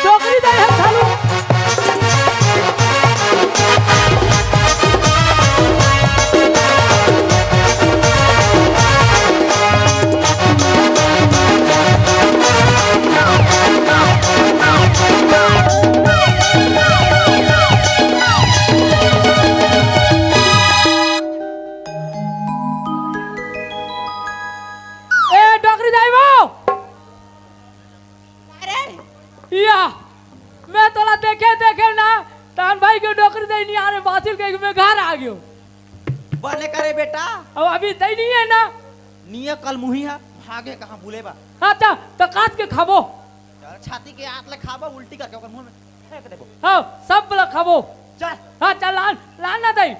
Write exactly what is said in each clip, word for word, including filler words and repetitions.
डोकरी दाई ह चालू। ए, डोकरी दाई वो। अरे, या, मैं तोला देखे, देखे ना, तान भाई के डोकरी दाई नहीं आ रहे, बासिल के मैं घर आ गयो। बने करे बेटा। अब अभी दाई नहीं है ना। निये कल मुही है, भागे कहाँ बुले बा। हाँ, त, त काट के खाबो। चल, छाती के आत ले खाबो, उल्टी करके ओकर मुंह में फेंक देबो। हाँ, सब ला खाबो। चल। हाँ, चल, लान, लान ना दाई।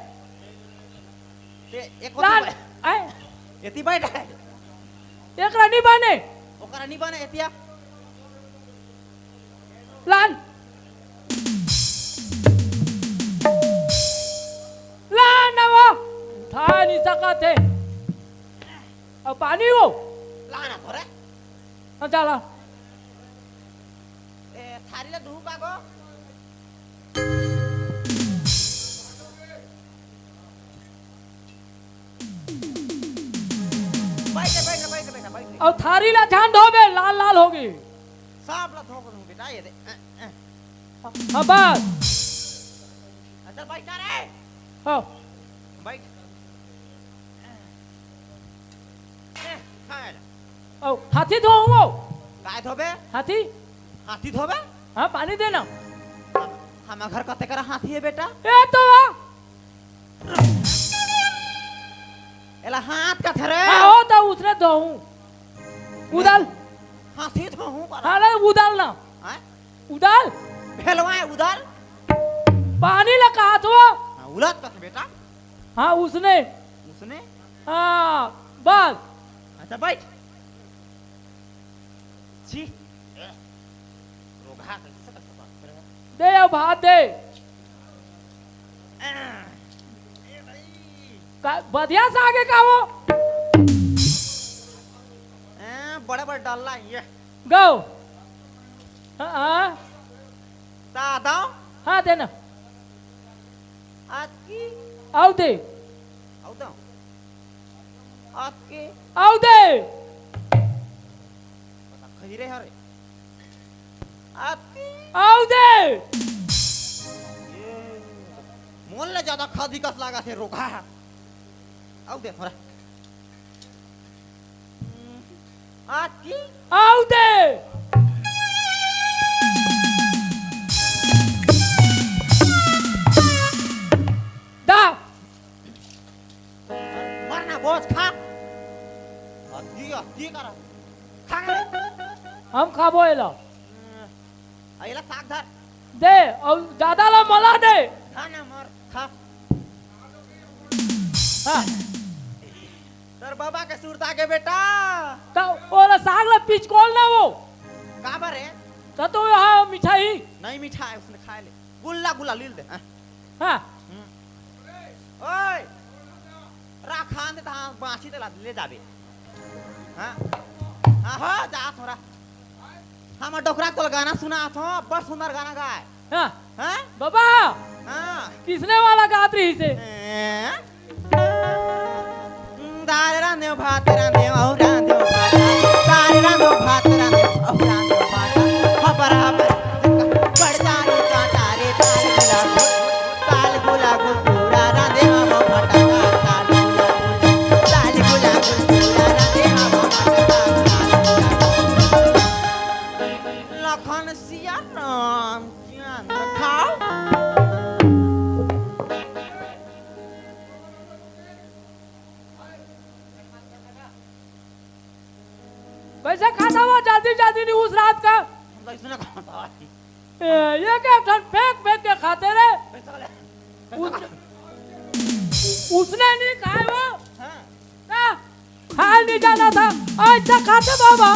ते एक लान, ओती बैठ। आए। एती बैठ। एकरा नहीं बाने। ओकरा नहीं बाने, एतिया। लान। लान ना वो। उठा नहीं सकत हे। अब पानी वो। लाना थोरे। हाँ, चला। ए, थारी ला धूप आगो। बैठ, बैठ, बैठ, बैठ, बैठ। अब थारी ला ध्यान धोबे, लाल लाल होगे। सांप ला धो करूं बेटा, ये दे। अ, अ। हाँ, बस। अच्छा, बैठ ना रे। हाँ। बैठ। अ, खा ले। ओ, हाथी धोहूँ वो। काय धोबे? हाथी। हाथी धोबे? हाँ, पानी देना। हम, हम घर कते करा हाथी है बेटा? ए तो वा। एला हाथ का थरे। हाँ, हो तो उसने धोहूँ। उदल। हाथी धोहूँ करा। हाँ, ले उदल ना। हाँ? उदल। भेलवा है उदल। पानी ला कहा तो। हाँ, उलत कथे बेटा। हाँ, उसने। उसने? हाँ, बस। अच्छा, बैठ। छी। ए, रोगहा कैसे तक बात करे? दे, अब भात दे। ए, ए भाई। का, बधिया से आगे का वो? ए, बड़े बड़े डाल ला, ये। गो। हाँ, हाँ। ता दाओ। हाँ, देना। आतकी। आउ दे। आउ दाओ। आतकी। आउ दे। पता खही रे हरे। आतकी। आउ दे। ये। मोन ले ज्यादा खादी कस लागा थे रोगहा। आउ दे थोड़ा। आतकी। आउ दे। दा। मरना बोझ खा। अति, अति करा। खा ले। हम खाबो एला। आ, एला साग धर। दे, अउ ज्यादा ला मला दे। खा ना मर, खा। हाँ। तोर बाबा के सुरता के बेटा। त ओला साग ला पिचकोल ना वो। काबर रे? त तो यहाँ मिठाई। नहीं मिठाई, उसने खा ले। गुल्ला, गुल्ला लील दे। हाँ। हाँ। हम्म। ओए, राखान दे तहाँ बाँची तेला ले जाबे। हाँ। हाँ, हो, जा थोड़ा। हम डोकरा तोल गाना सुना थो, बड़ सुंदर गाना गाए। हाँ। हाँ? बाबा, हाँ। किसने वाला गात रही से? हैं? दाल रांधेव, भात रांधेव, अउ रांधेव भात। दाल रांधेव, भात रांधेव, अउ रांधेव भात। हबर हबर, बड़ जानी का तारे, ताल गुला गुल, ताल गुला गुल, पूरा रांधेव हम फटाका। ताल गुला गुल, ताल गुला गुल, पूरा रांधेव हम फटाका। ताल गुला गुल। लखन सिया राम चंद खाओ। कैसे खाता हुआ जल्दी जल्दी नहीं उस रात का? हम तो इसने खाता है। ए, ये क्या ठन फेंक फेंक के खाते रे? कैसा ले? उस, उसने नहीं खाए वो। हाँ। ना, खाए नहीं जाना था। ऐसा खाते बाबा।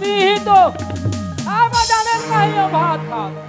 नहीं तो खाए जाने नहीं हो भात भात।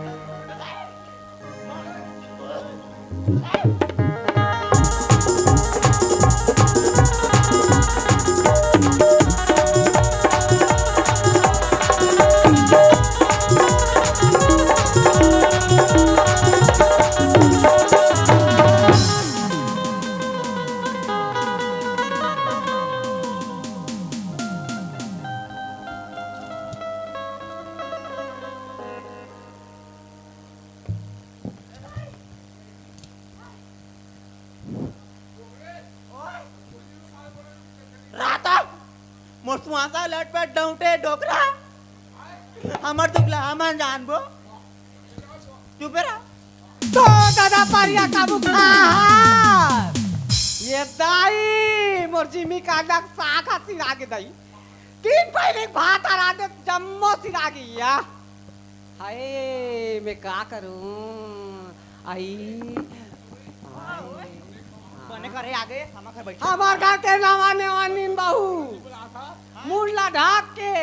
मोर सुआसा लटपट डौंटे डोकरा। हमर दुख ला हमन जानबो। चुपे रह। तो ददा परिया का बुखार। ये दाई, मोर जिमी कांदा के साग ह सिरा गे दाई। तीन पहले भात हरा दे, जम्मो सिरा गे या। हाय, मैं का करूं? आई, आई। बने करे आगे, हमर घर बैठ। हमर घर के नवा नेवा नीन बहू। मुंड ला ढाक के।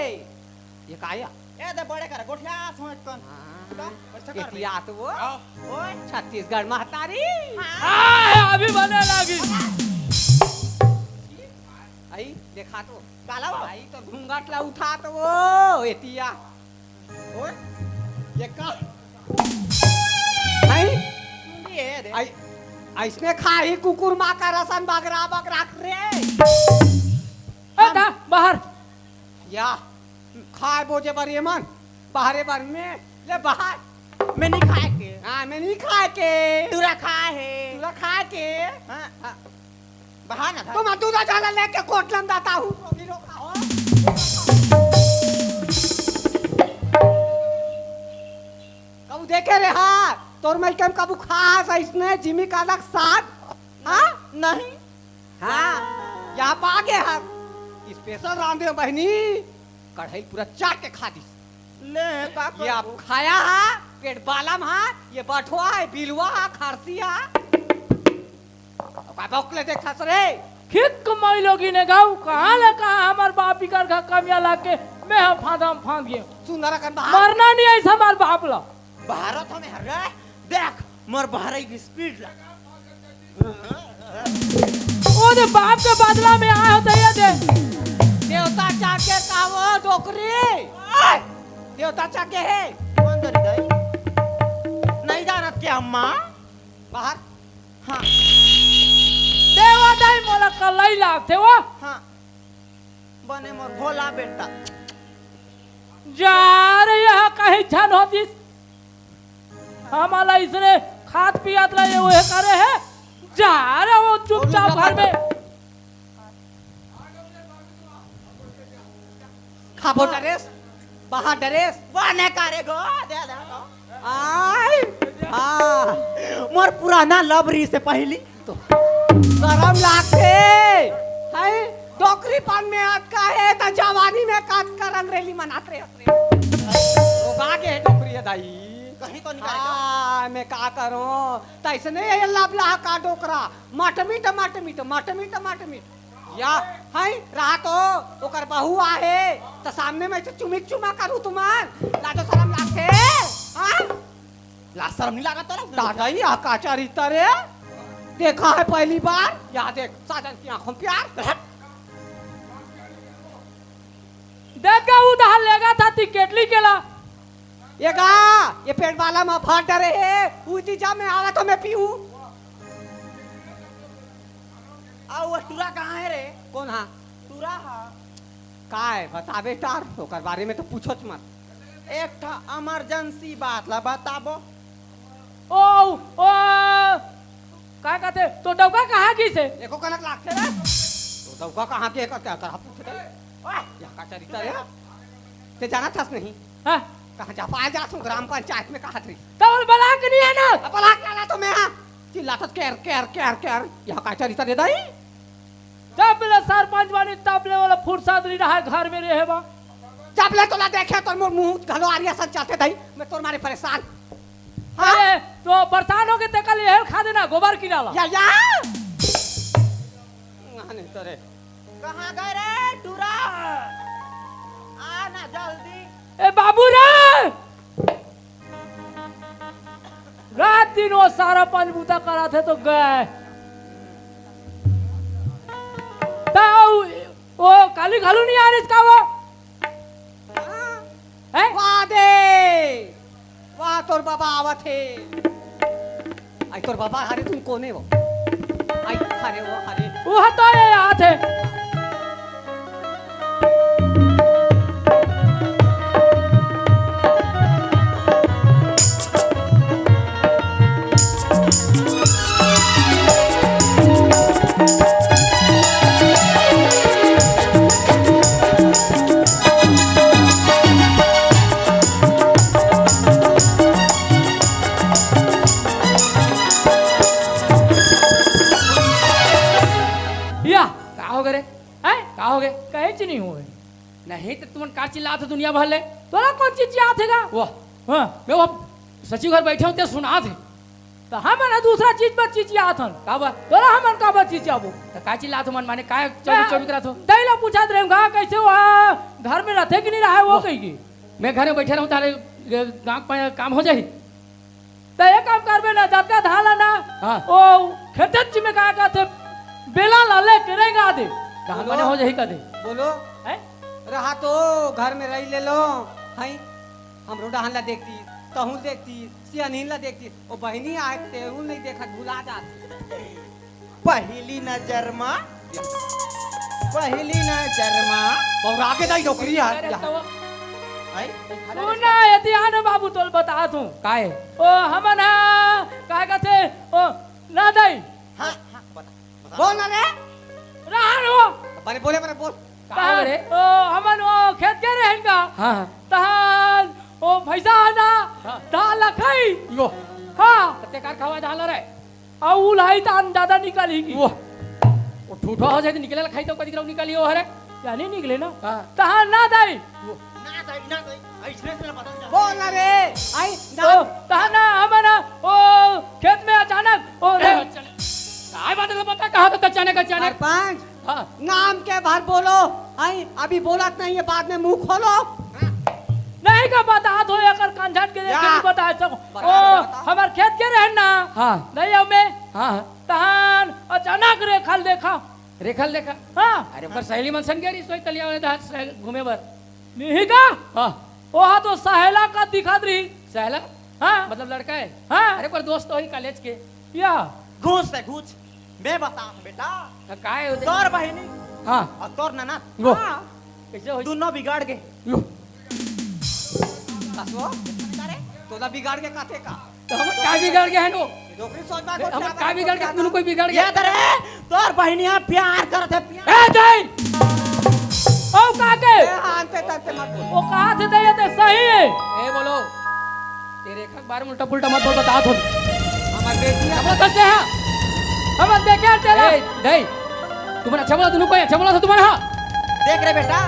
ये का या? ए दे बड़े कर, गोठिया समझ कन। हाँ। का? अच्छा कर एतिया तो वो। आओ। ओए। छत्तीसगढ़ महतारी। हाँ। आ, अभी बने लागी। आई, देखा तो। काला वो? आई तो घूंघट ला उठा तो वो, एतिया। ओए, ये का? नहीं? सुनिए रे। आई, अइसने खाही कुकुर माँ का रसन बगरा बगरा रे। ए, दा, बाहर। या, खाए बोजे बर ये मन, बाहरे बर में, ले बाहर। मैं नहीं खाए के। हाँ, मैं नहीं खाए के। टूरा खाए हे। टूरा खाए के। हाँ। हाँ। बहा ना था। तुम दूधा झाला लेके कोटलम दाता हूँ। कबू देखे रे हा, तोर मइकम कबू खास अइसने जिमी कांदा के साग? हाँ? नहीं। हाँ, यहाँ पा गे हम। स्पेशल रांधे बहिनी, कढ़ाई पूरा चाट के खा दिस। ले, का ये आप करबो? खाया हा, पेट बालम हा, ये बठवा हा, बिलवा हा, खरसी हा। ओका बौक ले देखथस रे। खिक कमाई लोगी ने गाऊ, कहाँ ले कहाँ हमर बाप इकर घर कमिया लाके मैं ह फांदा म फांद गेंव। सुंदर अकन बाप। मरना नहीं अइस हमर बाप ला। भारत हमें हर रहे, देख मोर बहरई की स्पीड ला। ओ दे बाप के बदला में आए होते ये दे। देवता चाके का वो डोकरी। ओए! देवता चाके हे। कौन दरी दाई? नहीं जानत के अम्मा? बाहर। हाँ। देवा दाई मोला कलई लागथे वो। हाँ। बने मोर भोला बेटा। जा रे, यह कहीं झन होतिस। हमला इसने खात पियत ला ये उहे करे हे। जा रे, वो चुपचाप घर में। खाबो डरेस, बाहर डरेस। बने करे गो, दे दे गो। आय, हाँ। मोर पुराना लव रहिसे पहिली। तो सरम लागथे। हाय, डोकरीपन में अतका हे, त जवानी में कतका रंगरेली मनात रहे। रोगा के हे डोकरी हे दाई। कहीं तो निकाल दो। हाँ, मैं का करूं? त अइसने हे लबला का डोकरा। मटमिट, मटमिट, मटमिट, मटमिट। या, हाय, रहा तो ओकर बहू आहे, त सामने में से चुमिक चुमा करू तुमन। लाजो सरम लागथे, हाँ? लाज सरम नहीं लागत तोला? दादा, ये का चरित्र रे? देखा है पहली बार। या देख, साजन की आंखों में प्यार। देख गा, उधार लेगा था ती केटली केला। ये गा, ये पेट वाला में भर डरे है, उती जा मैं आवा तो मैं पीऊं। आ, वो टूरा कहाँ है रे? कौन हा? टूरा हा। काय बताबे टार, ओकर बारे में तो पूछोच मत। एक ठा इमरजेंसी बात ला बताबो। ओ, ओ, का कहते, तो डौका कहाँ गिस हे? एको कनक लागथे रे। तो डौका कहाँ के, का, का, का पूछे रे? ओए, यह का चरित्र है? ते जानत हस नहीं? हाँ। कहाँ जा पाए जात हूँ ग्राम पंचायत में, कहा थे? तो बोल बलाक नहीं है ना? अब बलाक लाला तो मैं हाँ। चिल्लाथस केर, केर, केर, केर। यह का चरित्र हे दाई? जब ले सरपंच बनी, तब ले ओला फुर्सत नहीं रहा घर में रहे बा। जब ले तोला देखे, तोर मोर मुंह घलो आरिया सन चलथे दाई। मैं तोर मारे परेशान। हाँ? अरे, तो परेशान हो के तेकर ले हेल खा देना, गोबर कीड़ा ला। या, या। आने तो रे। कहाँ गए रे टूरा? आ ना जल्दी। ए बाबू रे! रात दिन वो सारा पंच बूता कराथे तो गए। ताऊ, वो काली घलू नहीं आ रही इसका वो? हैं? वाह दे! वाह, तोर बाबा आवत हे। आई तोर बाबा, हरे तुम कोने हो? आई, हरे वो, हरे। वो तो ये आत हे। हैं? का होगे? कहीं च नहीं होवे। नहीं त तुमन का चिल्लात हो दुनिया भर ले? तोला कौन चिचियात हे गा? वाह। हाँ। मैं वो सचिव घर बैठे हों, ते सुनात हे। त हमन ह दूसरा चीज बर चिचियात हन। का बर? तोला हमन का बर चिचियाबो? त का चिल्लात हो मन माने? का चौबीस चौबीस करत हो? दई ला पूछत रहेंव गा, कइसे वो घर में रथे कि नहीं रहे वो वाह। कहिके। मैं घर में बैठे रहूं, तारे गांव का काम हो जाही। त एक काम करबे ना, जतका धान ला ना, हाँ। ओ खेतच में का कहथे, बेलन ला लेके रेंगा दे। धान बने हो जाही का दे? बोलो। हैं? रहा तो घर में रही ले लो, हैं? हमरो डहन ला देखती, तहूं देखती, सियानहिन ला देखती, ओ बहिनी आए तेहू नहीं देखत, भुला जात। पहली नजर मा, पहली नजर मा। बौरा के दाई डोकरी है। अरे, तो वो आई? सुन ना, एती आन बाबू, तोल बतात हूं। काय? ओ, हमन हा, काय कहथे? ओ, ना दाई। हाँ, हाँ, बता, बता। बोल ना रे। रहन हो। बने बोले, बने बोल। का हो रे? ओ, हमन ओ खेत के रहेन का? हाँ, हाँ। तहान ओ भैंसा हा ना, हाँ। धान ला खाई। यो। हाँ। त ते कार खावा धान ला रे? अउ उलाई तान ज्यादा निकलही की। वो, वो ठूठा हो जाए त निकले ला खाई त कदी करो निकली हो हरे। या नहीं निकले ना? हाँ। तहां ना दाई। वो। ना दाई, ना दाई। ऐसने से ना बदल जा। बोल ना रे। आई ना। ओ, तहां ना, हमन ना, ओ, खेत में अचानक, ओ, रे। काय बात है, बता, कहा था अचानक, अचानक? सरपंच, हाँ। नाम के भर बोलो, हैं? अभी बोलत नहीं है, बाद में मुंह खोलो। नहीं का बतात हो, एकर कंझट के देख के या। नहीं बता सको। बता, ओ, बता। हमर खेत के रहेन ना। हाँ। नहीं, अब मैं हाँ, हाँ। तहान अचानक रेखा ल देखा। रेखा ल देखा? हाँ। अरे, ओकर सहेली मन संग गे रहिस, सोई तलिया वाले डहर से घूमे बर। नहीं का? हाँ। ओहा तो सहेला का दिखत रही। सहेला? हाँ। मतलब लड़का है? हाँ। अरे, पर दोस्त तो ही कॉलेज के। या। घूस से घूस। मैं बतात हूं बेटा। त काय होते? तोर बहिनी हाँ। अउ तोर ननद। वो। हाँ। कइसे होई? दुनों बिगड़ गे। यो। कसो? अरे, तोला बिगड़ गे काथे का? त हमन का बिगड़ गे हन वो? डोकरी सोच बात हमन का बिगड़ गे? दुनों कोई बिगड़ गे? ये दे रे, तोर बहिनिया प्यार करत हे, प्यार। ए, दाई! ओ काके! ए, हाँ, अंते, अंते मत बोल। वो कहा थे, दाई, ये तो सही है। ए, बोलो। तेरे बारे में उल्टा पुल्टा मत बोल, बतात हूं। हमर बेटी है। अच्छा बोला था तेहा। हमन देखे तेला। ए, दाई, तुमन अच्छा बोला, दुनों कोई अच्छा बोला था तुमन, हाँ। देख रे बेटा,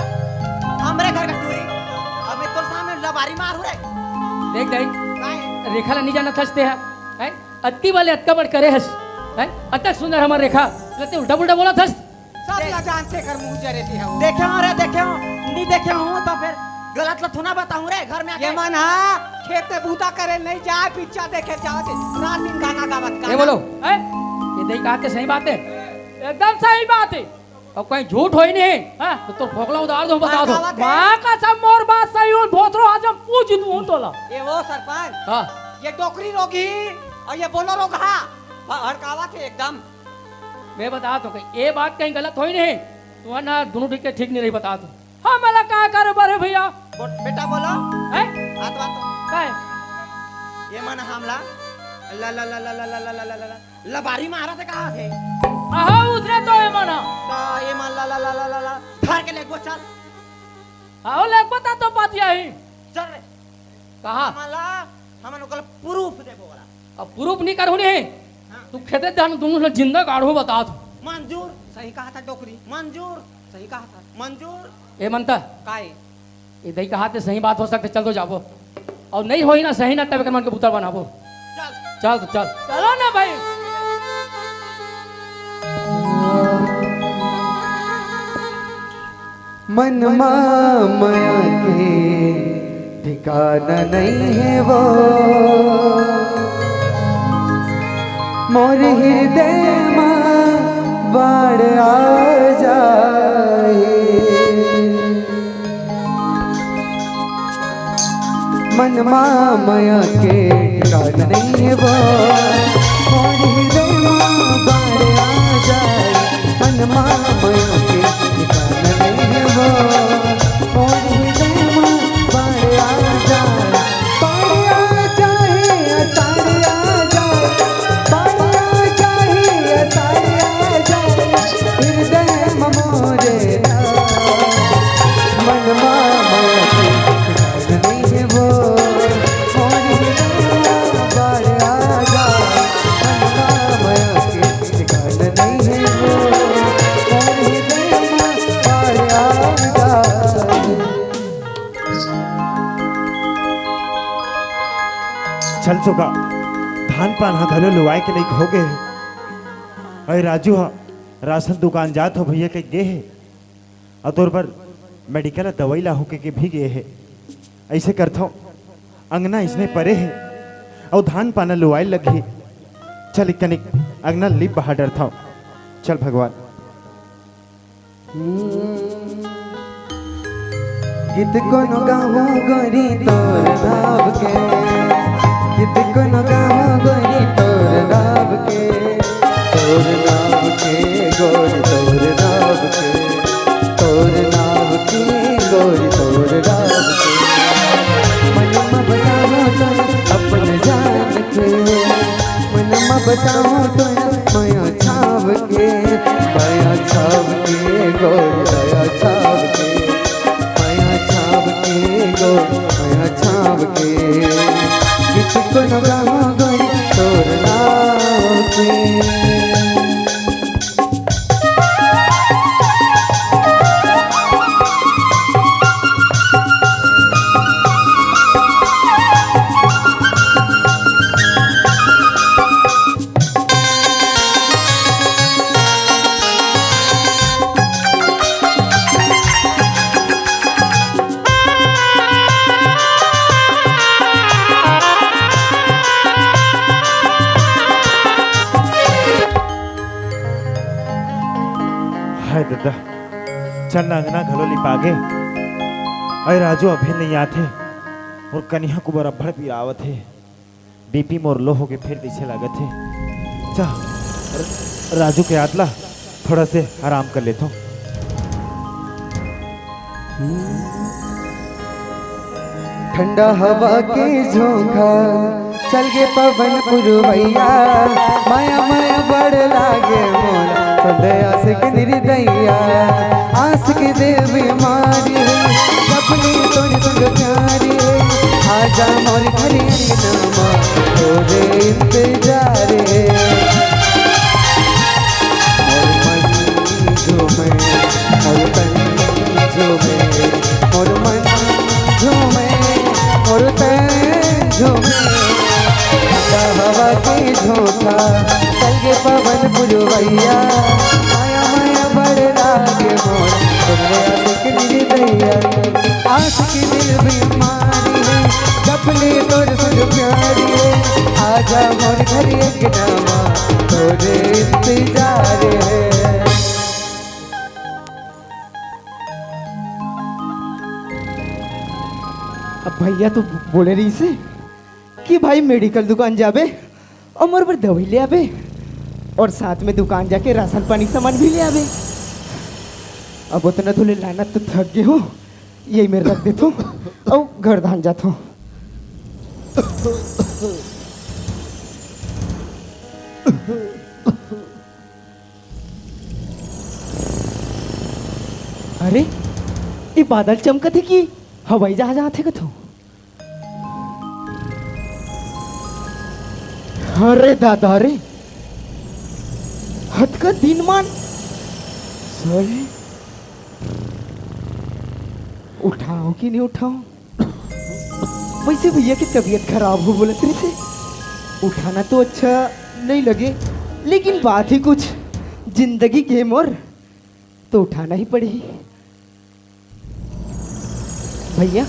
हमरे घर का टूरी, अब मैं तोर सामने लबारी मार हूं रे। देख दाई, काय? रेखा ला नहीं जानत हस तेहा, हैं? अतकी वाले अतका बड़ करे हस, हैं? अतक सुंदर हमर रेखा, लेते उल्टा पुल्टा बोलत हस। सब देख। ला जानथे कर मुंह जरे थे हो। देखे हो रे, देखे हो, नहीं देखे हो तो फिर गलत ला थोड़ा बताऊं रे, घर में आके। ये मन हा खेत में बूता करे नहीं जाए, पिक्चर देखे जावत हे, रात दिन गाना गावत, गाना। ये बोलो, हैं? ये दाई कहा थे सही बात है? एकदम सही बात है। अब कहीं झूठ होई नहीं, हाँ। तो तोर फोकला उतार दूं, बतात हूं। गावत हे। माँ कसम मोर बात सही हो, भोतरो आज हम पूछ दूं तोला। ये वो सरपंच, हाँ। ये डोकरी रोगी अउ ये बोलो रोगहा, भड़कावत हे एकदम। मैं बतात हूं, ये बात कहीं गलत होई नहीं, तुमन ना दुनों ठीक के ठीक नहीं रही, बतात हूं। हाँ, मला का करे बर हे भैया? बो-, बेटा बोलो। हैं? बात, बात तो। काय? ये मन हमला, ला, ला, ला, लबारी मारत हे कहा थे। आहा, उतरे तो ये मन हा। तो ये मन ला, ला, ला, धर के लेगबो, चल। आओ, लेगबो ता तो बात यही। चल रे। कहा? हमला, हमन ओकर proof देबो वाला। अब proof नहीं करहूं नहीं। हाँ। तू खेते धान दुनों ला जिंदा गाड़हूं, बतात हूं। मंजूर। सही कहा था डोकरी। मंजूर। सही कहा था। मंजूर। ए मनता। काय? ए दाई कहा थे सही बात हो सकथे, चल तो जाबो। अउ नहीं होई ना सही ना, तब एकर मन के बूता बनाबो। चल। चल तो चल। चलो ना भाई। मन मा मया के ठिकाना नहीं है वो, मोर हृदय मा बाढ़ आ जाए। मन मा मया के ठिकाना नहीं है वो, मोर हृदय मा बाढ़ आ जाए। मन मा मया के ठिकाना नहीं है वो, मोर हृदय मा बाढ़ आ जाए। बाढ़ आ जाए, असाढ़ आ जाए, बाढ़ आ जाए, असाढ़ आ जाए, हृदय मा मोरे ना। मन मा मया के ठिकाना नहीं है वो, मोर हृदय मा बाढ़ आ जाए। मन मा मया के ठिकाना नहीं है वो, मोर हृदय कल सुबह धान पान ह घलो लुवाए के लइक हो गे हे। अरे राजू ह राशन दुकान जात हो भैया कहि गे हे, अउ तोर बर मेडिकल दवाई ला होके के भी गे हे। अइसे करथव, अंगना इसने परे हे अउ धान पाना लुवाए लगही। चल, कनिक अंगना लीप बहा डरथव। चल भगवान। गीत कोनो गावो गोरी तोर नाव के, गीत कोनो गावो गोरी तोर नाव के, तोर नाव के गोरी तोर नाव के, तोर नाव के गोरी तोर नाव के। मन में बसावो तो अपन जान के, मन में बसावो तो मया छाव के, मया छाव के गोरी, मया छाव के, मया छाव के गोरी, मया छाव के। गीत कोनो गावो गोरी तोर नाव के। हाय ददा, चल ना, अंगना घलो लिपागे। अरे राजू अभी नइ आथे, मोर कनिहा कुबर अब्बड़ पिरावत हे। बीपी मोर लो होके फेर तइसे लागत हे। चल, र-, राजू के आत ला थोड़ा से आराम कर लेथों। ठंडा हवा के झोंका, चल गे पवन पुरवैया, माया माया बड़ लागे मोला, संध्या आशिक निर्दया, आशिक देवी मारी, अपनी तोर संग प्यारी, आजा मोर घरे अंगना मा, तोरे इंतजार हे। मोर मन झूमे, मोर तन झूमे, मोर मन झूमे, मोर तन झूमे। ठंडा हवा के झोंका, चल गे पवन पुरवैया, माया माया बड़ लागे मोर, संध्या आशिक निर्दया, आशिक दिल बीमारी हे, जब ले तोर संग प्यारी हे, आजा मोर घर अंगना मा, तोरे इंतजार हे। अब भैया तो बोले रहिसे कि भाई मेडिकल दुकान जाबे अउ मोर बर दवाई ले आबे अउ साथ में दुकान जाके राशन पानी सामान भी ले आबे। अब ओतना तो ले लानत तो थक गे हों, यही मेर रख देथों अउ घर धान जाथों। अरे, ये बादल चमकत हे कि हवाई जहाज आथे कथों? अरे दादा रे, हतका दिन मान सही उठाओ कि नहीं उठाओ? वैसे भैया की तबीयत खराब हो बोलत रहिसे, उठाना तो अच्छा नहीं लगे, लेकिन बात ही कुछ, जिंदगी के मोर तो उठाना ही पड़ही। भैया,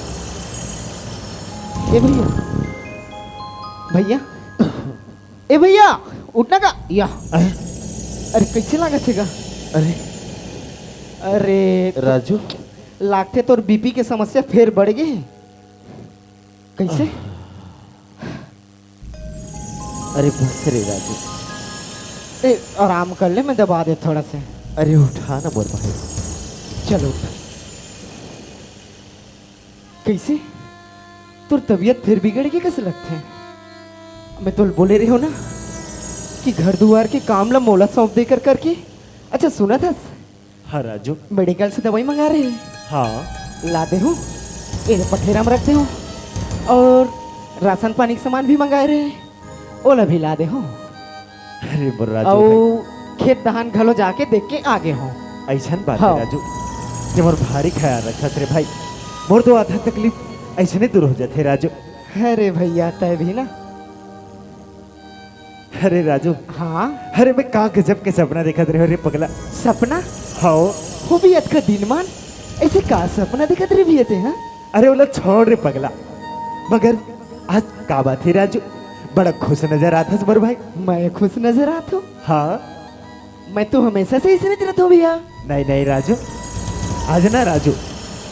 ए भैया, भैया, ए भैया, उठना का या? अरे? अरे, कैसे लागत हे गा? अरे? अरे, राजू? लागथे तोर बीपी के समस्या फेर बढ़ गे। कैसे? अरे बस रे राजू। ए, आराम कर ले, मैं दबा दे थोड़ा से। अरे उठा ना मोर भाई। चल उठ। कैसे? तोर तबीयत फिर बिगड़ गे कस लगथे? मैं तोल बोले रहे हो ना कि घर दुआर के काम ला मोला सौंप दे कर करके। अच्छा सुनत हस? हाँ राजू। मेडिकल से दवाई मंगा रहे। हाँ। ला दे हूँ। ए पठेरा में रख दे हूँ। और राशन पानी के सामान भी मंगाए रहे, ओला भी ला दे हूँ। अरे मोर राजू अउ भाई। खेत धान घलो जाके देख के आ गे हूँ। ऐसन बात हाँ। है राजू, ते मोर भारी ख्याल रखत रे भाई। मोर तो आधा तकलीफ ऐसने दूर हो जाथे राजू। अरे भैया, तय भी ना अरे राजू। हाँ। अरे मैं का गजब के सपना देखत रहे रे पगला। सपना? हाँ। हो भी अतका दिन मान, ऐसे का सपना देखत रहे भी ते, हाँ? अरे ओला छोड़ रे पगला। मगर आज का बात हे राजू, बड़ा खुश नजर आत हस मोर भाई। मैं खुश नजर आत हूँ? हाँ। मैं तो हमेशा से ऐसे नजर आत हूँ भैया। नहीं नहीं राजू, आज ना राजू,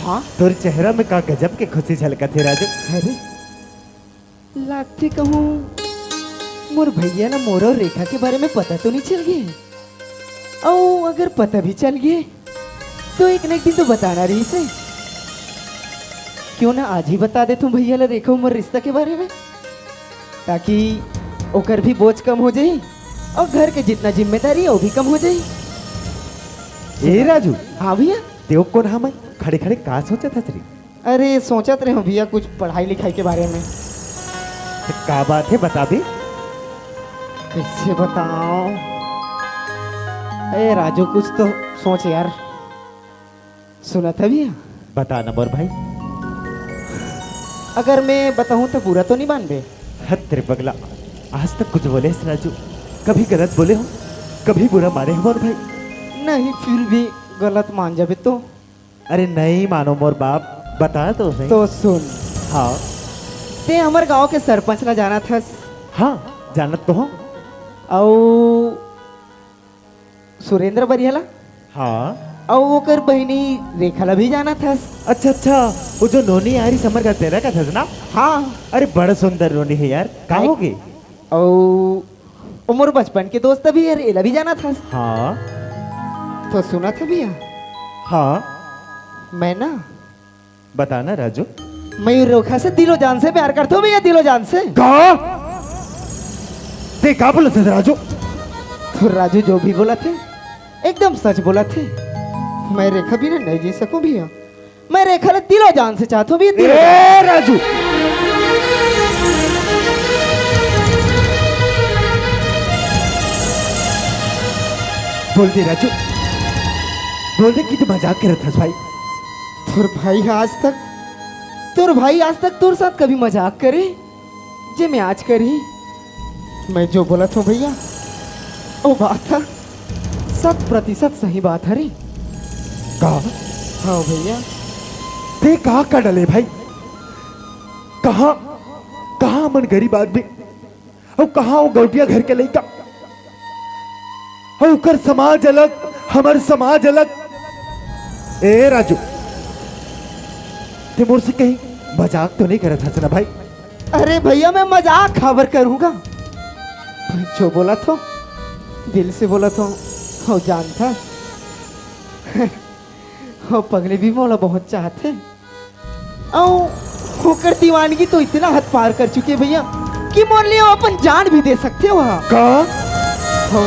हाँ? तोर चेहरा में का गजब के खुशी झलकत हे राजू। अरे, लागथे कहूँ मोर भैया ला मोर अउ रेखा के बारे में पता तो नहीं चल गए? अउ अगर पता भी चल गए तो एक न एक दिन तो बताना रहिस हे। क्यों ना आज ही बता देथों भैया ला रेखा अउ मोर रिश्ता के बारे में, ताकि ओकर भी बोझ कम हो जाही अउ घर के जितना जिम्मेदारी हे वो भी कम हो जाही। ए राजू। हाँ भैया। तें कोन हा मैं खड़े खड़े का सोचत हस रे? अरे, सोचत रहे हूँ भैया, कुछ पढ़ाई लिखाई के बारे में। तो का बात हे, बताबे? कैसे बताऊं? ए राजू, कुछ तो सोच यार। सुनत हस भैया? बता ना मोर भाई। अगर मैं बताऊं तो बुरा तो नहीं मानबे? हत रे पगला, आज तक कुछ बोले हस राजू? कभी गलत बोले हों, कभी बुरा माने हों मोर भाई? नहीं, फिर भी गलत मान जाबे तो। अरे नहीं मानों मोर बाप, बता तो सही। तो सुन। हाँ। तें हमर गांव के सरपंच ला जानत हस? हाँ, जानत तो हों। अउ सुरेंद्र बरिया ला? हाँ। अउ ओकर बहिनी रेखा ला भी जानत हस? अच्छा अच्छा, वो जो नोनी आ रही समर का तेरा का था ना? हाँ। अरे बड़ा सुंदर नोनी हे यार, का होगे? अउ ओ मोर बचपन के दोस्त भी हे, एला भी जानत हस? हाँ। तो सुनत हस भैया? हाँ। मैं ना, बता ना राजू। मैं रेखा से दिलो जान से प्यार करत हूँ भैया, दिलो जान से। का? तें का बोलत हस राजू? तो राजू जो भी बोलत हे, एकदम सच बोलत हे। मैं रेखा बिना नहीं जी सकूं भैया। मैं रेखा ला दिलो जान से चाहत हूँ भैया, दिलो जान से। ए राजू, बोल दे राजू, बोल दे कि तें मजाक करत हस भाई। तोर भाई आज तक, तोर भाई आज तक तोर साथ कभी मजाक करे? जे मैं आज करही, मैं जो बोलत हूँ भैया, वो बात ह शत प्रतिशत सही बात हरे। का? हाँ भैया। तें का कर डले भाई? कहाँ, कहाँ हमन गरीब आदमी, अउ कहाँ वो गौटिया घर के लइका? अउ ओकर समाज अलग, हमर समाज अलग। ए राजू, तें मोर से कहीं मजाक तो नहीं करत हस ना भाई? अरे भैया, मैं मजाक काबर करूंगा? जो बोलत हूँ, दिल से बोलत हूँ, अउ जानत हस, वो पगली भी मोला बहुत चाहत हे। अउ ओकर दीवानगी तो इतना हद पार कर चुके हे भैया, कि मोर लिए वो अपन जान भी दे सकथे वो। का? हो,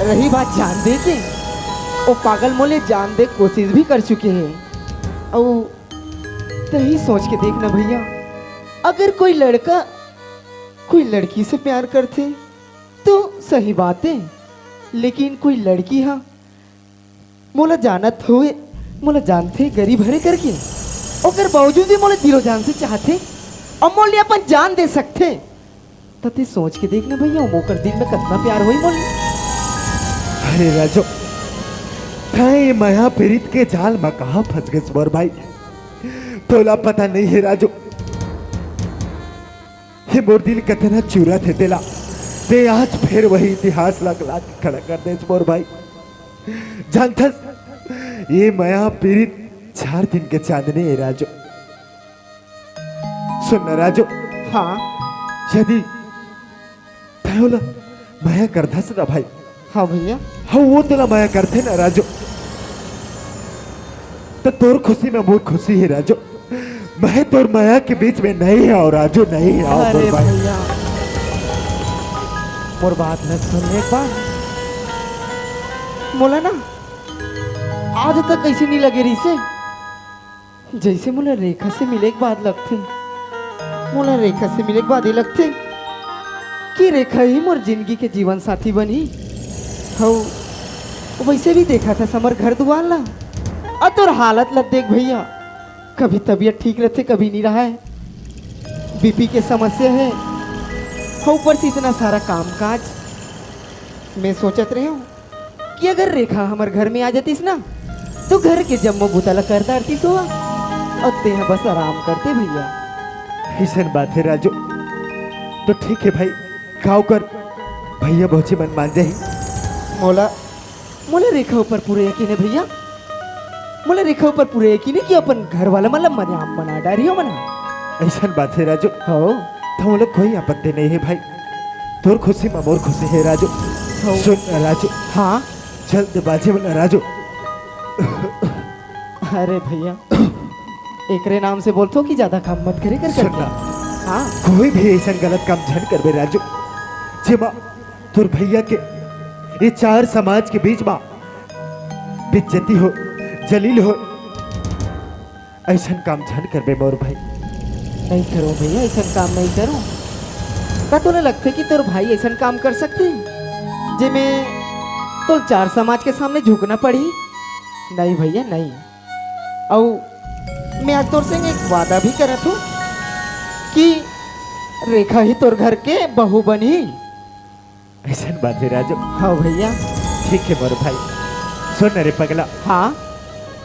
रही बात जान दे के, वो पागल मोर लिए जान दे कोशिश भी कर चुके हे। अउ तहीं सोच के देख ना भैया, अगर कोई लड़का कोई लड़की से प्यार करथे तो सही बात हे, लेकिन कोई लड़की हा मोला जानत हुए, मोला जानथे गरीब हरे करके, ओकर बावजूद भी मोला दिलो जान से चाहथे अउ मोर लिए अपन जान दे सकथे, त तें सोच के देख ना भैया, ओकर दिल में कतना प्यार होही मोर लिए। अरे राजू, तें ये मया पीरित के जाल में कहाँ फंस गेस मोर भाई? तोला पता नहीं हे राजू, ये मोर दिल कतना चुरत हे तेला। तें आज फेर वही इतिहास ला ला के खड़ा कर देस मोर भाई। जानथस, ये मया पीरित चार दिन के चांदनी हे राजू। सुन ना राजू। हाँ। यदि तें ओला मया करथस ना भाई। हाँ भैया। हाँ, वो तेला मया करथे ना राजू, त तोर खुशी में मोर खुशी हे राजू। मैं तोर मया के बीच में नहीं हंव राजू, नहीं हंव अरे मोर भाई। भैया, मोर बात न सुन एक बार। मोला ना आज तक ऐसे नहीं लगे रहिसे। जैसे मोला रेखा से मिले के बाद लगथे, मोला रेखा से मिले के बाद ये लगथे कि रेखा ही मोर जिंदगी के जीवन साथी बनही। हऊ, वैसे भी देखा था समर घर दुआर ला, अउ तोर हालत ला देख भैया, कभी तबीयत ठीक रहथे, कभी नहीं रहा है। बीपी के समस्या है, ऊपर से इतना सारा काम काज। मैं सोचत रहे हूँ कि अगर रेखा हमर घर में आ जातीस ना, तो घर के जम्मो बूता ला कर डारतीस हो, अउ तेहा बस आराम करते भैया। अइसन बात हे राजू, तो ठीक हे भाई, का ओकर भैया भौजी मन मान जाही? मोला, मोला रेखा ऊपर पूरे यकीन हे भैया, मोला रेखा ऊपर पूरे यकीन हे कि अपन घर वाला मन ला मजाक बना डारही ओमन ह। अइसन बात हे राजू। हो। त मोला कोई आपत्ति नहीं हे भाई, तोर खुशी म मोर खुशी हे राजू। हो। सुन ना राजू। हाँ। जल्दबाजी में ना राजू। अरे भैया, एकरे नाम से बोलथो कि ज्यादा काम मत करे कर सुन करके। ना। हाँ। कोई भी अइसन गलत काम झन करबे राजू, जेमा तोर भैया के ये चार समाज के बीच मा बेइज्जती हो, जलील हो, अइसन काम झन करबे मोर भाई। नहीं करो भैया, अइसन काम नहीं करो। का तोला लगथे कि तोर भाई अइसन काम कर सकथे, जेमे तोर चार समाज के सामने झुकना पड़ही? नहीं भैया, नहीं। अउ मैं आज तोर संग एक वादा भी करत हूँ कि रेखा ही तोर घर के बहू बनही। अइसन बात हे राजू। हाँ भैया। ठीक हे मोर भाई। सुन ना रे पगला। हाँ।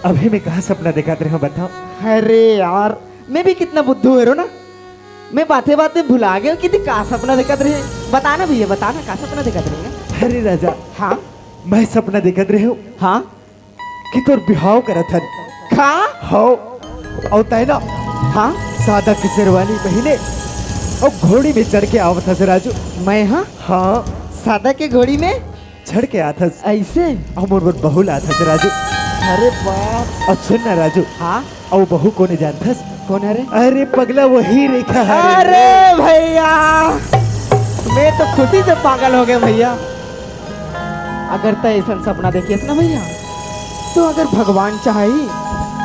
अभी मैं का सपना देखत रहे हूँ, बताओ। अरे यार, मैं भी कितना बुद्धू हे रो ना, मैं बाते बाते भुला गया कि तैं का सपना देखत रहे। बता ना भैया, बता ना, का सपना देखत रहे? अरे राजा। हाँ। मैं सपना देखत रहे हूँ। हाँ। कि तोर बिहाव करत हन। का? हव। अउ तैं ना, हाँ? सादा के शेरवानी पहिने अउ घोड़ी में चढ़ के आवत हस राजू। मैं, हाँ? हाँ। सादा के घोड़ी में? चढ़ के आत हस। अइसे? अउ मोर बर बहू लात हस राजू। अरे बाप। अउ सुन ना राजू। हाँ? अउ बहू कोन हे जानथस? कोन हरे? अरे पगला, वही रेखा हरे। अरे भैया, मैं तो खुशी से पागल हो गया भैया। अगर तैं अइसन सपना देखेस ना भैया, तो अगर भगवान चाही,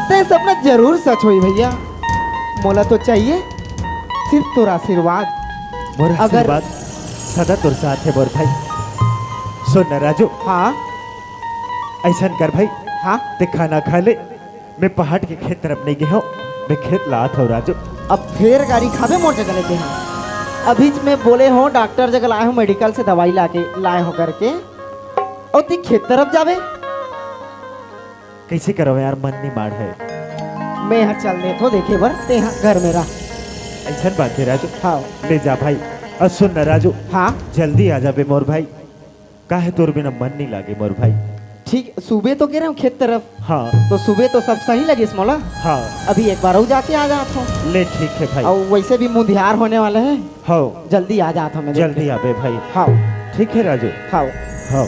तो ये सपना जरूर सच होही भैया। मोला तो चाहिए सिर्फ तोर आशीर्वाद। मोर अगर आशीर्वाद सदा तोर साथ हे मोर भाई। सुन ना राजू। हाँ। अइसन कर भाई। हाँ। तैं खाना खा ले, मैं पहाट के खेत तरफ नहीं गे हूँ, मैं खेत ला आत हूँ राजू। अब फेर गारी खाबे मोर जगह लेके हैं। अभी मैं बोले हूँ डॉक्टर जगह लाए हूँ, मेडिकल से दवाई लाके लाए हूँ करके, अउ तैं खेत तरफ जाबे। कइसे करव यार, मन नहीं माढ़े। मैं हा चल देथों देखे बर, तैं हा घर में रह। अइसन बात हे राजू। हाँ। ले जा भाई। अउ सुन ना राजू। हाँ। जल्दी आ जाबे मोर भाई। काहे तोर बिना मन नहीं लागे मोर भाई। ठीक, सुबह तो गे रहे हूँ खेत तरफ। हाँ। तो सुबह तो सब सही लगिस मोला। हाँ। अभी एक बार अउ जाके आ जात हूँ। ले ठीक हे भाई। अउ वइसे भी मुंधियार होने वाला हे। हाँ। जल्दी आ जात हूँ मैं। जल्दी आबे भाई। हाँ। ठीक हे राजू। हाँ। हाँ।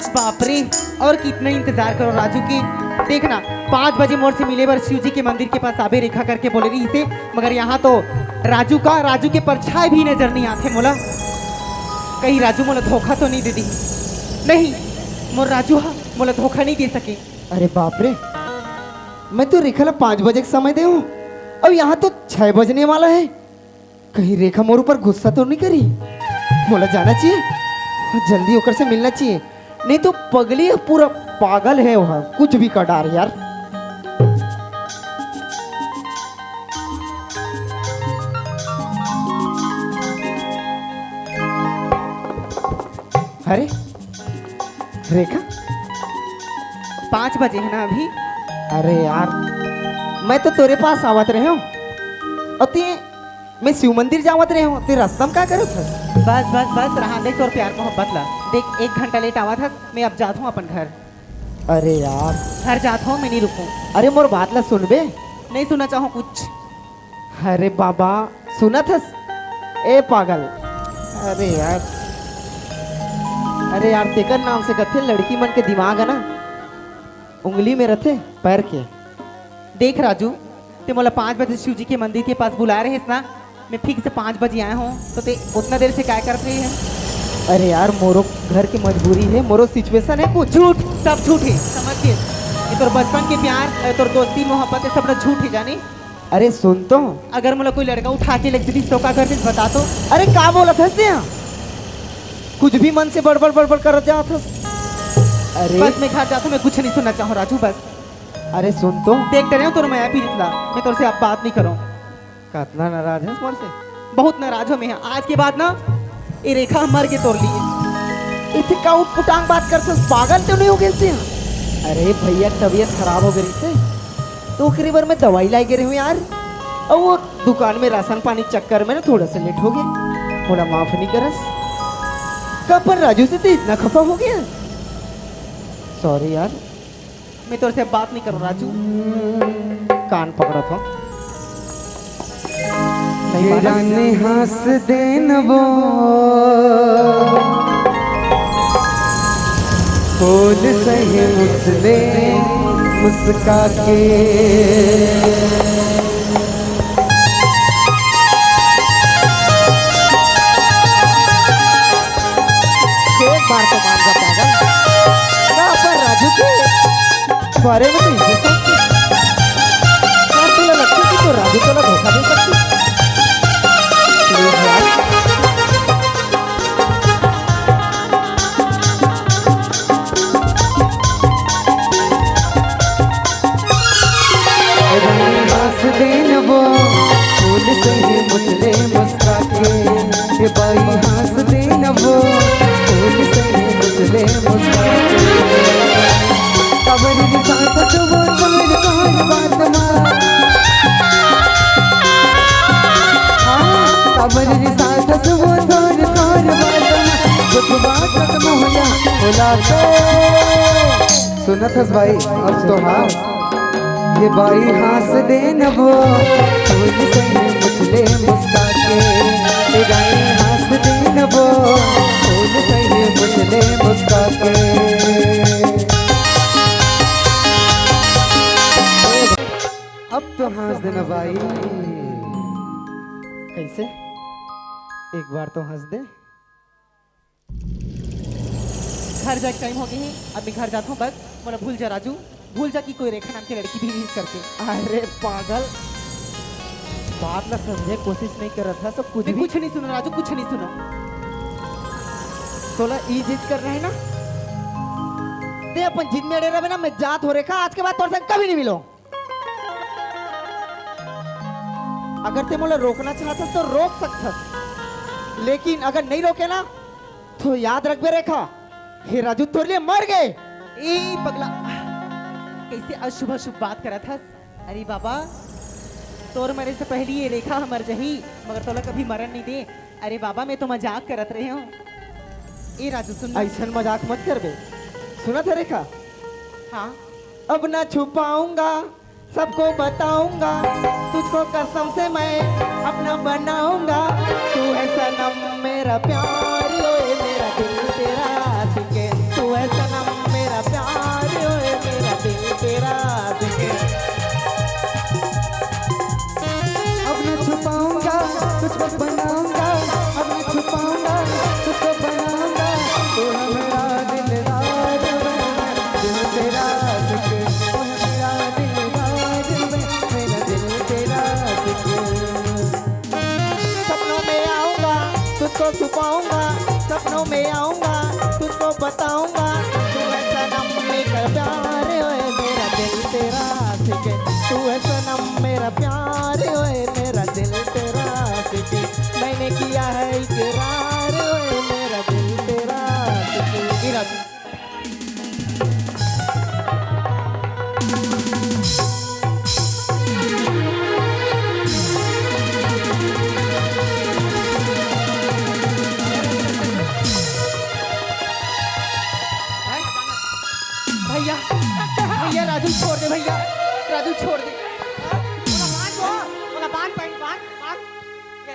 बाप रे, अउ कितना इंतजार करो राजू के। देख ना, पाँच बजे मोर से मिले बर शिव जी के मंदिर के पास आबे रेखा करके बोले रहिसे, मगर यहाँ तो राजू का, राजू के परछाई भी नजर नहीं आथे मोला। कहीं राजू मोला धोखा तो नहीं दे दिही? नहीं, मोर राजू हा मोला धोखा नहीं दे सके। अरे बाप रे, मैं तो रेखा ला पाँच बजे के समय दे हूँ, अउ यहाँ तो छह बजने वाला हे। कहीं रेखा मोर ऊपर गुस्सा तो नहीं करी? मोला जाना चाहिए, जल्दी ओकर से मिलना चाहिए, नहीं तो पगली हे, पूरा पागल हे, वह कुछ भी कर डारे यार। अरे रेखा, पाँच बजे हे ना अभी। अरे यार, मैं तो तोरे पास आवत रहे हूँ, अउ तैं मैं शिव मंदिर जावत रहे हूँ, तैं रस्ता में का करत हस? बस बस बस, रहा दे तोर प्यार मोहब्बत ला। देख, एक घंटा लेट आवत हस, मैं अब जात हूँ अपन घर। अरे यार। घर जात हूँ, मैं नहीं रुकूँ। अरे मोर बात ला सुनबे? नहीं सुनना चाहूँ कुछ। अरे बाबा, सुनत हस? ए पागल, अरे यार, अरे यार, तेकर नाम से कथे, लड़की मन के दिमाग है ना, उंगली में रथे, पैर के। देख राजू, ते मोला पाँच बजे शिव जी के मंदिर के पास बुलाए रहेस ना, मैं ठीक से पाँच बजे आए हूँ, तो ते उतना देर से काय करत रही है? अरे यार, मोरो घर की मजबूरी है, मोरो सिचुएशन है कुछ। झूठ, सब झूठ है, समझ के? ये तोर बचपन के प्यार, ये तोर दोस्ती मोहब्बत है, सब ना झूठ है, जानी? अरे सुन तो। अगर मोला कोई लड़का उठा के लेग जतिस तो का करतिस, बता तो। अरे का बोलत हस तें? कुछ भी मन से बड़बड़ बड़बड़ करत जात हस। अरे बस मैं घर जाता हूँ, मैं कुछ नहीं सुनना चाहूँ राजू, बस। अरे सुन तो। देख डरे हूँ तोर मया पीरित ला, मैं तोर से अब बात नहीं करूँ। कतना नाराज हस मोर से? बहुत नाराज हो मैं, आज के बाद ना ये रेखा मर के तोर लिए। इथे का उटपुटांग बात करथस, पागल तो नहीं हो गए तें? अरे भैया, तबीयत खराब हो गई से, तो ओकरे बर मैं दवाई लाए गे रहे हूँ यार। और वो दुकान में राशन पानी चक्कर में ना थोड़ा सा लेट हो गया, थोड़ा माफ नहीं करस। का पर राजू से तो इतना खफा हो गया? सॉरी यार। मैं तोर से बात नहीं करूँ राजू। कान पकड़ो तो। नहीं ये माना। रानी हंस देन वो, फूल सही मुझले मुस्का के। एक बार तो मान जा पागल। का पर राजू के बारे में तो इज्जत है। का तुला लगता कि तो राजू तुला धोखा दे सकती? प्लीज यार। हंस देन वो, फूल सही मुझले मुस्का के। ए बाई हंस देन वो, फूल सही मुझले मुस्का के। काबर रे साथ सुबह तोर तोर बात मा। हाँ, काबर रे साथ सुबह तोर तोर बात मा। कुछ बात खत्म हो जा, मुलाकात। सुनत हस भाई, अब तो हाँ। ये बाई हंस देन वो, फूल सही मुझले मुस्का के। ये बाई हंस देन वो, फूल सही मुझले मुस्का के। अब तो हंस देना भाई। कैसे? एक बार तो हंस दे। घर जाए टाइम हो गए हे, अब मैं घर जाता हूँ। बस मोला भूल जा राजू, भूल जा कि कोई रेखा नाम की लड़की भी नहीं करके। अरे पागल, बात ला समझे कोशिश नहीं कर रहा था, सब कुछ मैं भी कुछ नहीं सुना राजू, कुछ नहीं सुना। तोला ई जिद करना है ना, ते अपन जिद में अड़े रहे ना, मैं जात हो रेखा, आज के बाद तोर संग कभी नहीं मिलो। अगर ते मोला रोकना चाहत हस तो रोक सकत हस, लेकिन अगर नहीं रोके ना तो याद रखबे रेखा, हे राजू तोर लिए मर गए। ए पगला, कैसे अशुभ अशुभ बात करत हस? अरे बाबा, तोर मरे से पहली ये रेखा हमर जही, मगर तोला कभी मरन नहीं दे। अरे बाबा, मैं तो मजाक करत रहे हूँ। ए राजू सुन ना। ऐसन मजाक मत करबे। सुनत है रेखा? हाँ। अब ना छुपाऊंगा, सबको बताऊंगा, तुझको कसम से मैं अपना बनाऊंगा। तू है सनम मेरा प्यार, ओए मेरा दिल तेरा आशिक है। तू है सनम मेरा प्यार, ओए मेरा दिल तेरा आशिक है। अब न छुपाऊंगा, तुझको बनाऊंगा, अब न छुपाऊंगा, तुझको बनाऊंगा। तू है मेरा दिलदार, मैं दिल तेरा आशिक। तू है मेरा दिलदार, मैं, मेरा दिल तेरा आशिक। सपनों में आऊंगा, तुझको छुपाऊंगा, सपनों में आऊंगा, तुझको बताऊंगा। तू है सनम मेरा प्यार, ओए मेरा दिल तेरा आशिक है। तू है सनम मेरा प्यार, ओए मेरा दिल तेरा आशिक है। मैंने किया है इकरार, ओए मेरा दिल तेरा आशिक है। भैया, भैया, राजू छोड़ दे भैया, राजू छोड़ दे। ओला बांध वो, ओला बांध, बांध, बांध।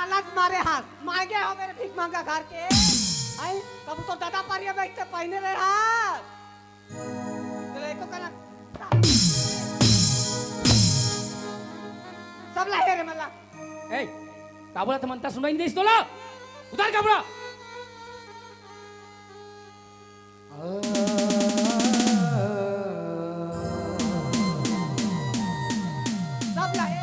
लालच मारे हस, मांगे हो मेरे भीख मांगा घर के। आई, कब तो दादा परिया बैठ के पहिने रहे हस। तेरे एको कना। सब ला हे रे मल्ला। ए, का बोला था मनता सुनाई नहीं देस तोला? उतार कपड़ा। सब ला हे।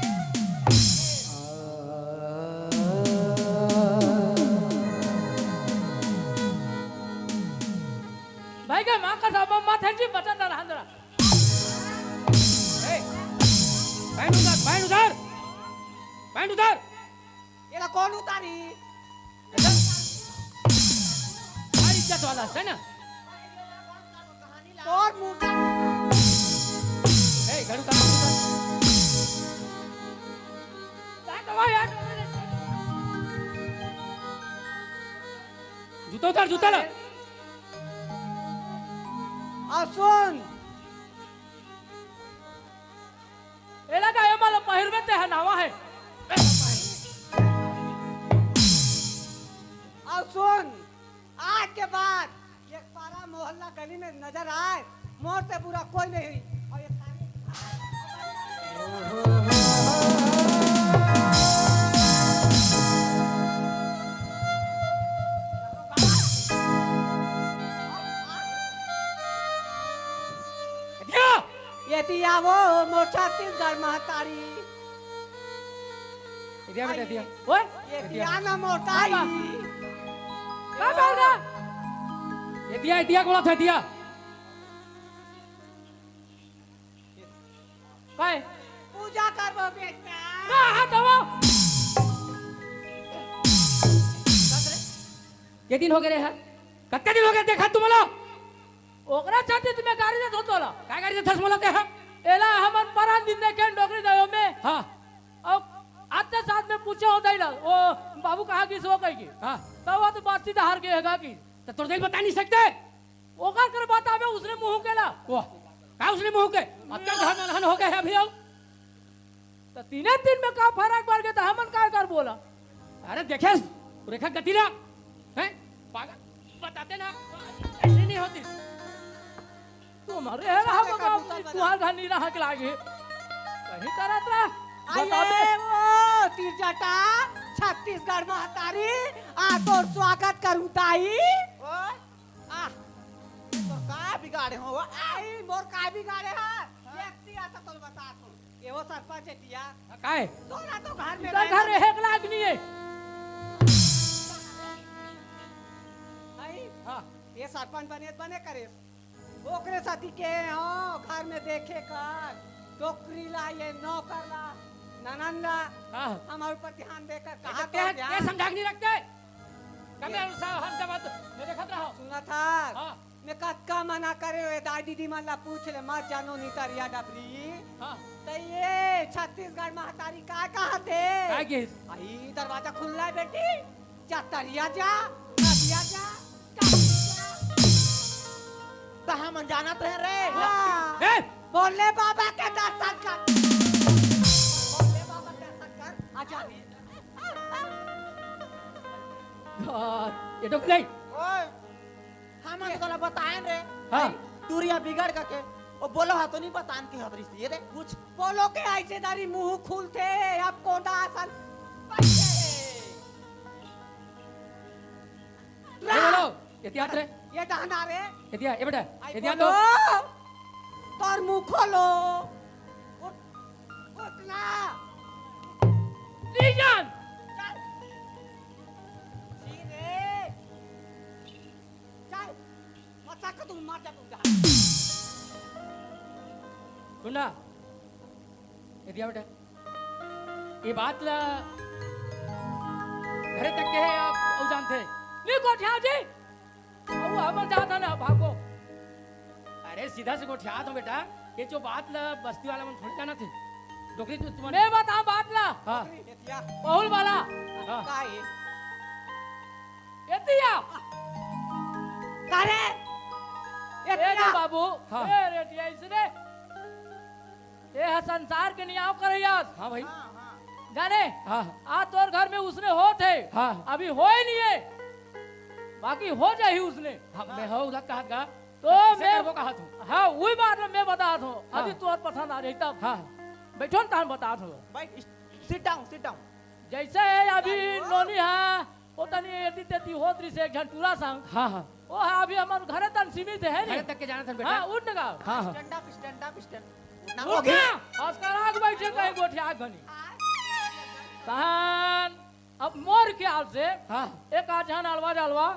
भाई का माँ का साहब माँ थैंक यू बटन ना रहन दरा। ए, पैंट उतार, पैंट उतार, पैंट उतार। एला कौन उतारी? भारी इज्जत वाला है ना? तोर मुंह का। ए, घड़ू का मुंह का। जूता उतार, जूता ला। आ सुन, एला का एमा ला पहिरबे ते ह नावा हे। अउ सुन, आज के बाद ये पारा मोहल्ला गली में नजर आए, मोर से बुरा कोई नहीं। और ये थाने दिया। ये दिया वो मोर छत्तीसगढ़ महतारी। ये दिया बेटा, दिया। ओए, ये दिया। दिया ना मोर ताई। का बोल रहा? ये दिया, ये दिया बोला था, दिया। काय? पूजा करबो बेटा। ना, हाथ हटाओ। के दिन हो गए रे, हा? कत्ते दिन हो गए देखा तुमला? ओकरा छाती तुम्हें गाड़ी देत होतो ला। काय गाड़ी देत हस मोला ते, हा? एला हमन परान दिन देखे डोकरी दयो में। हाँ। अब आते साथ में पूछे होता ही ना, ओ बाबू कहाँ गिस हो कही के। हाँ। तब वो तो बातचीत हार गए है का की। तो तोर दिल बता नहीं सकते? ओकर कर बताबे उसने मुंह के ला। वाह, का उसने मुंह के? अतका घर में अनहन हो गए है अभी आओ। तो तीने दिन में का फर्क पड़ गया तो हमन का कर बोला? अरे देखे, रेखा गति ला, हैं? पागल, बताते ना, ऐसे नहीं होती। तुम्हारे है ना, हम साले का बाप जूता बना। तुहार घर नहीं रहा के लागे। कहीं करत रहा, बताबे। आइए वो तीर जटा, छत्तीसगढ़ महतारी, आ तोर स्वागत करूं ताई। ओए, आ, तो का बिगाड़े हो? आई, मोर का बिगाड़े हा? हाँ। व्यक्ति आता तो बता तू। ये वो सरपंच है दिया। हाँ, काय? तोरा तो घर में इधर रहना घर नहीं। एक लाख नहीं है। आई? हाँ। ये सरपंच बने, बने करे। ओकरे साथी के हो, घर में देखे कर। डोकरी ला, ये नौकर ला, ननन ला, हाँ। हमारे ऊपर ध्यान देकर ये कहा तो क्या, तो ध्यान? क्या समझा के नहीं रखते? कमे ये अनुसार हर जगह तो मैं देखत रहा। सुना था? हाँ। मैं कतका मना करे हुए, दाई दीदी मन ला पूछ ले, मत जानो नी तरिया डबरी। हाँ। तो ये छत्तीसगढ़ महतारी का कहा थे? का किस? आई दरवाजा खुल्ला है बेटी, जा तरिया जा, नदिया जा, काली जा। तो हमन जानत रहे रे। हाँ। ए! भोले बाबा के दर्शन कर, भोले बाबा के दर्शन कर, आ जा रे। God, ये तो नहीं। ओए, हमन तो तोला बताएन रे। हाँ। दूरिया बिगड़ का के, वो बोलो हा तो नहीं बतान के हतरी से, ये दे, कुछ। बोलो के ऐसे दारी मुंह खुलते, अब कोदा असन। ए, बोलो, ये दिया रे। ये डहना रे। ये दिया, ये बेटा, आई ये दिया बोलो, तो। तोर मुंह खोलो। उठ, उठ ना। लीजन। चल। जी रे। चल। मत कर, तुम मर जा, तुम जा। सुन ना। ये दिया बेटा। ये बात ला घरे तक के है आप अउ जानते। नहीं गोठिया जी, वो हमन जात है ना भागो। अरे सीधा से गोठिया दो बेटा, ये जो बात ला बस्ती वाला मन थोड़ी जाना थे। डोकरी तू तुम्हारे मैं बता बात ला। हाँ। बहुल वाला। हाँ। का ये? ये दिया। का रे? ये ए रे दिया। बाबू, हाँ। ए रे दिया इसने। ए हा संसार के नियाव करैयास। हाँ भाई। हाँ, हाँ। जाने, हाँ। आज तोर घर में उसने होत हे। हाँ। अभी होय नहीं हे, बाकी हो जाही उसने। हाँ, मैं हो उलत कहत गा। तो तो कैसे मैं करबो कहत हूँ। हाँ, वही बात में मैं बतात हूँ। हाँ। अभी तोर पसंद आ जाही तब। हाँ। बैठो न, तहन बतात हूँ। भाई, sit down, sit down। जैसे हे अभी अरे वाह। नोनी हा, ओ तनी एती तेती होत रहिस एक झन टूरा संग। हाँ, हाँ। ओ हा अभी हमर घरे तन सीमित हे, हे घरे नहीं? तक के जानत हन बेटा। हाँ, उठ न गा। हाँ, हाँ। Stand up, stand up, stand। उठना उठ होगे। ना। आजकल आग बैठे कहीं गोठिया आग घनी। तहन अब मोर ख्याल से हाँ। एक आध झन अलवा जलवा,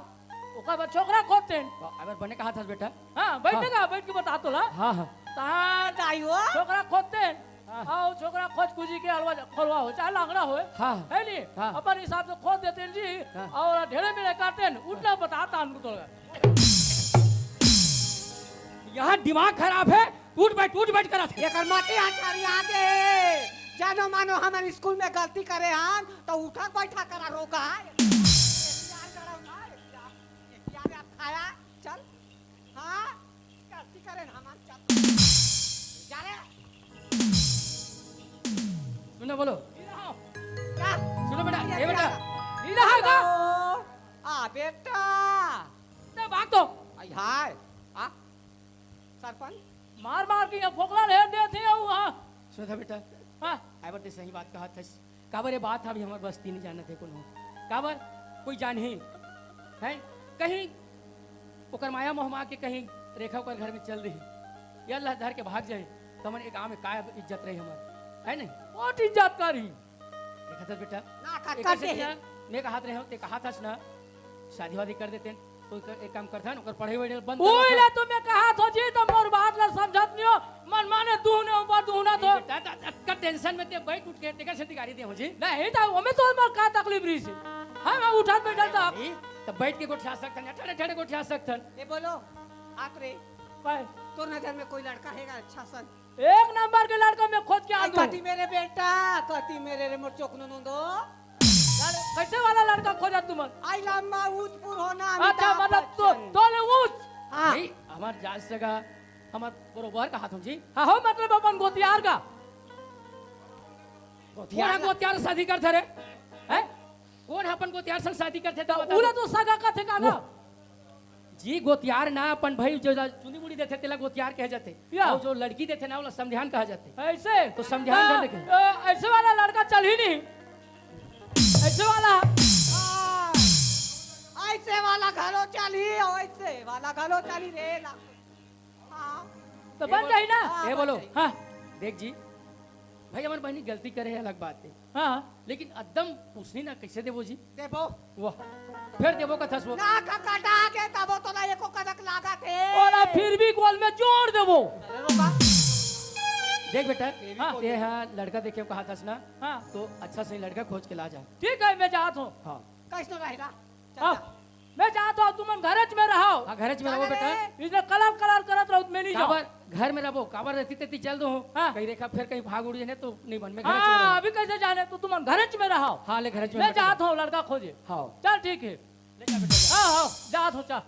ओकर बाद छोकरा खोजतेन। अबर बने कहत हस बेटा। हाँ, बैठ हाँ। न गा, बैठ के बतात हूँ ला। हाँ, हाँ। तहन बताइयो। छोकरा खोजतेन। हाँ। अउ छोकरा खोज खुजी के अलवा खोलवा हो, चाहे लांगड़ा हो, हाँ। हे नहीं? हाँ। अपन हिसाब से खोज देतेन जी, हाँ। अउ ढेरे मेरे करतेन, उठना बतात हूँ तोला। यहाँ दिमाग खराब हे, उठ बैठ, उठ बैठ करत हे। एकर माटी आचारी आगे, जानो मानो हमर स्कूल में गलती करे हन, तो उठा बैठा करा रोका हे। एखियार गरम हे, एखियार, एखियार खाया, चल। हाँ, गलती करे हन हमर, चल। जा रे। सुनो, बोलो। क्या? सुनो बेटा, ये ये बेटा। लगा। ये लगा का? हेलो। आ बेटा। ते भाग तो। आई हाय। आ? सरपंच? मार मार के ये फोकला ले देथे अउ हाँ। सुधा बेटा। हाँ। आय बर ते सही बात कहत हस। काबर ये बात अभी हमर बस्ती नहीं जानत हे कोनो। काबर कोई जानही? हैं? कहीं ओकर माया मोह मा के कहीं रेखा ओकर घर में चल देही। या अल्लाह धर के भाग जाए, तो हमन एक गाँव में का इज्जत रही हमर? हे नहीं? बहुत इज्जत का रही। देखत हस बेटा, ना, का एकर करते से हैं। ना, मैं कहत रहे हूँ, ते कहत हस ना, शादी वादी कर देतेन, तो एक, एक काम करथन, ओकर पढ़ाई वढ़ाई बंद ओए करवा ला दो। तो मैं कहत हूँ जी, तो मोर बात ला समझत नहीं हो, मन माने दुहने ऊपर दुहना तो। नहीं बेटा, त-, त-, का tension में ते बैठ उठ के, तेकर से गाड़ी दे हूँ जी। नहीं, तो ओमे तो मोर का तकलीफ रही से? हाँ, मैं उठत बैठत था। नहीं, तो बैठ के गोठिया सकथन, या ठड़े ठड़े गोठिया सकथन। ये बोलो, आप रे, भाई। तोर नजर में कोई लड़का हेगा अच्छा सन? एक नंबर के लड़का मैं खोज के आई आलू। कति मेरे बेटा, कति मेरे रे मोर चोकनो नोंदो। लड़-, कैसे वाला लड़का खोजत तुमन? आई लंबा ऊंच पुर होना, अच्छा, अमिताभ मतलब तो, बच्चन। तो ले ऊंच। हाँ। नहीं, हमार जात सगा, हमार बरोबर कहत हूँ जी। हाँ हो, मतलब अपन गोतियार का। गोतियार कोन का? गोतियार शादी करथे रे? हैं? कोन अपन गोतियार संग शादी करथे तो तो बता उला दो। तो सगा कथे का वो ना? जी, गोतियार ना, अपन भाई जो ला चुंदी मुड़ी देथे, तेला गोतियार कहे जाथे। या। अउ जो लड़की देथे ना, ओला समधियान कहा जाथे। ऐसे? तो समधियान हाँ, घर देखे। अ, ऐसे वाला लड़का चलही नहीं। ऐसे वाला। हाँ। ऐसे वाला घलो चलही, अउ ऐसे वाला घलो चलही रे ला। हाँ। तो ये बन बोल-, जाही ना? हाँ, ये बन बोलो। जाही। हाँ। देख जी, भाई, हमर बहिनी गलती करे हे, अलग बात हे। हाँ। लेकिन एकदम उसनी ना कैसे देबो जी? देबो। वाह, फिर देबो कथस वो। ना का कटा के तबो तोला एको कदक लागत हे। ओला फिर भी गोल में जोड़ देबो। अरे रोका। देख बेटा, ये भी हाँ। बोल ये दे। हाँ, लड़का देखे कहा थस ना, हाँ। तो अच्छा सही लड़का खोज के ला जा। ठीक है, मैं जात हूँ। हाँ। कैसनो रहेगा? चल हाँ। जा। मैं जात हूँ, तुमन घरेच में रहो। हाँ, घरेच में रहो बेटा। इसने कलर कलर करत रहो, मैं नहीं जाऊँ। काबर घर में रहो, काबर रहती तेती चल दो। हाँ। कहीं रेखा फिर कहीं भाग उड़ी ने तो नहीं बन में घरेच में हाँ, रहो। अभी कैसे जाने, तो तुमन घरेच में रहो। हाँ, ले घरेच में मैं बैठो। जात हूँ लड़का खोजे। हाँ। चल ठीक है। ले जा बेटा, जा। हाँ, हाँ, जात हूँ, चल।